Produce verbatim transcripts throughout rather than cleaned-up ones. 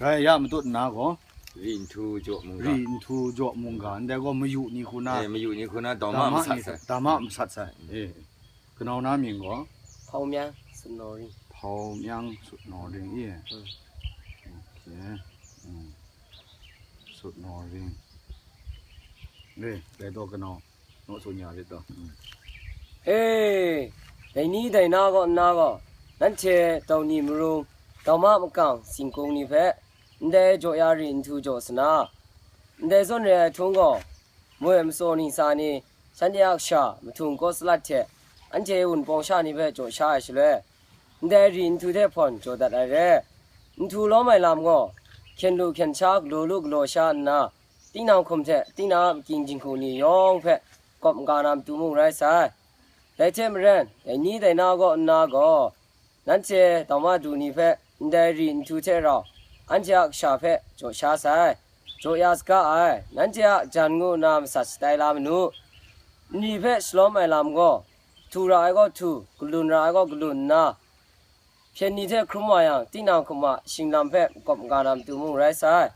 Ai, ya matut nna gaw, Ri nhtu jaw mungga. Ri nhtu jaw mungga, ndai gaw mayu ni hku na, Eh, mayu ni hku na, dawma dawma masat ni, sai. Dawma masat sai. Eh. Kanau na mying gaw? Hpau myang, sut naw ring. Hpau myang, sut naw ring, i? Mm. Okay. Mm. Sut naw ring. Eh, dai daw kanau. Naw tsun ya rit taw. E, dai ni dai na kaw nna gaw, nanhte daw ni marung, daw ma makang singkung ni hpe, ndai jaw ya ri nhtu jaw sa na, ndai zawn re ai htung gaw, moi ai matsaw ningsa ni, shanhte a kasha, mahtum kaw salat hte, anhte wunpawng sha ni hpe jaw sha ai shaloi, ndai ri nhtu hte hpawn jaw dat ai re. Nhtu lawm ai lam gaw, hkyen lu hkyen sha, galaw lu galaw sha nna, tinang hkum hte tinang a makying jinghku ni yawng hpe kawp maga na matu mung rai sai. Dai hte maren, dai ni dai na kaw nna gaw, nanhte daw ma du ni hpe ndai ri nhtu hte rau anhte a kasha hpe jaw sha sai. Jaw ya saga ai, nanhte a jan ngu nna masat shatai la manu. Nri hpe shalawm ai lam gaw, htu ra ai gaw htu, galun ra ai gaw galun nna, hpyen ni hte hkrum wa yang, tinang hkum a shinglam hpe makawp maga na matu mung rai sai.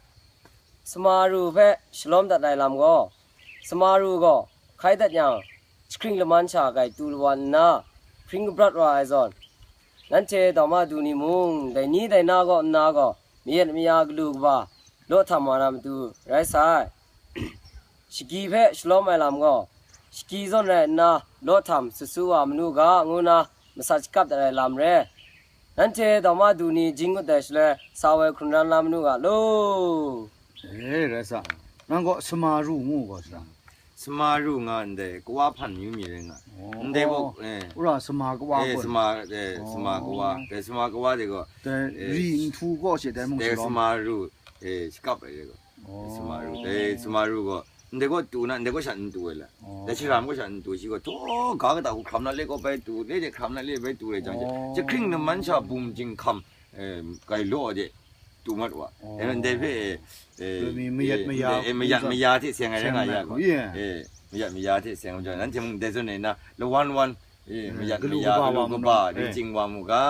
Samaru hpe shalawm dat ai lam gaw, samaru gaw hkai dat yang, jahkring laman sha gai tu lawan nna, hpring kabrat wa ai zawn, nanhte daw ma du ni mung, dai ni dai na kaw nna gaw, mayat maya galu kaba law htam wa na matu rai sai. Shagyi hpe shalawm ai lam gaw, shagyi zawn rai nna, law htam sut su wa manu ga, ngu nna masat shakap dat ai lam re. Nanhte daw ma du ni jin ngut ai shaloi, sa woi hkrun ran la manu ga law. E, rai sa. Nang gaw samaru ngu gaw sara? Samaru nga ndai, kawa hpan yu mi rai nga. Oh, ndai gaw, oh. Eh. Ura sama kawa eh, gaw. Sama, eh, oh. Sama kawa. Dai sama kawa de gaw. Dai eh, ri nhtu gaw she dai mung dai shalawm. Samaru, eh, shakap ai de gaw. Oh. Samaru, dai samaru gaw. Ndai gaw tu na, ndai gaw sha n tu ai la. Oh. Dai sharam gaw sha n tu, shi gaw, to, ga kata hku hkram na le gaw bai tu, le de hkram na le bai tu le jang je. Oh. Jahkring laman sha bum jinghkam, eh, gai law de, tu mat wa. Oh. Eh, ndai hpe, eh, eh, Lumi mayat eh, maya eh, mayat hpung maya hte seng ai rai nga seng ya ai gaw. Hku, yeah. Eh, mayat maya hte seng ai majaw, nanhte mung ndai zawn e na, lawan wan, eh, eh, mayat galu maya, kaba galu wa mu kaba, na, eh, ring wa mu ga,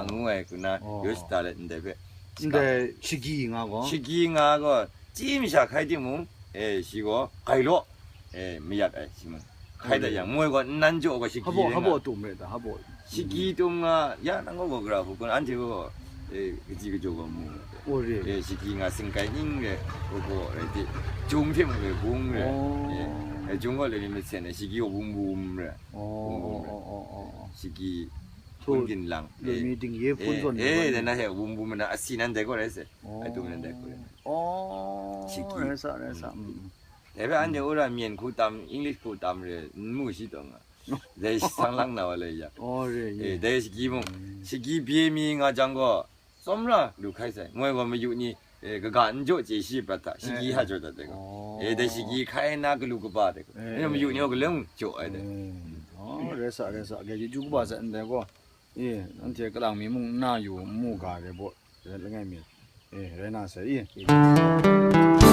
oh, ngu ai hku na, oh, yaw shada let ndai hpe. Ndai shagyi nga gaw? Shagyi nga gaw, chyi masha hkai timung, eh, shi gaw gai law, eh, mayat ai, shi mung. Hkai dat yang, moi gaw nnan jaw gaw shagyi habo, ring habo nga. Tum re da, habo. Shagyi tum nga, ya nang gaw gara hku kun, anhte gaw, eh, kaji kajaw gaw mu. Oh, re. Eh, shagyi nga singkai ning re, gaw gaw rai ti, jung hte mung re, bung re. Oh. Eh, eh, jung gaw le mi masen re, shagyi gaw bum bum re. Oh, bum bum re. Oh, oh, oh, oh. Shagyi, hpun ginlang. Lo eh, mi dingye hpun eh, zawn eh, re. Dan na he bum bum na, asi nan dai gaw rai se. Oh. Ai tum nan dai gaw rai. Oh, shagyi. Rai sa, rai sa. Mm. Mm, mm. Dai hpe anhte wora myen hku tam, English hku tam re, n mu shi taw nga. Dai shasang lang na wa lai yang. Oh, re, eh, ye. Dai shagyi mung, mm, shagyi bye mi nga jang gaw, tsawmra lu hkai sai. Moi gaw mayu ni, eh, kaga n jaw chye shi prat hta, shagyi eh, ha jaw dat dai gaw. Oh. Eh, dai shagyi hkai na galu kaba dai gaw. Eh, eh, mayu ni gaw galeng jaw ai dai. Mm. Oh, rai sa, rai sa. Grai chyeju kaba sai ndai gaw. Eh, anhte kalang mi mung n na yu, n mu ga dai baw. Rai langai mi, eh, rai na sai i.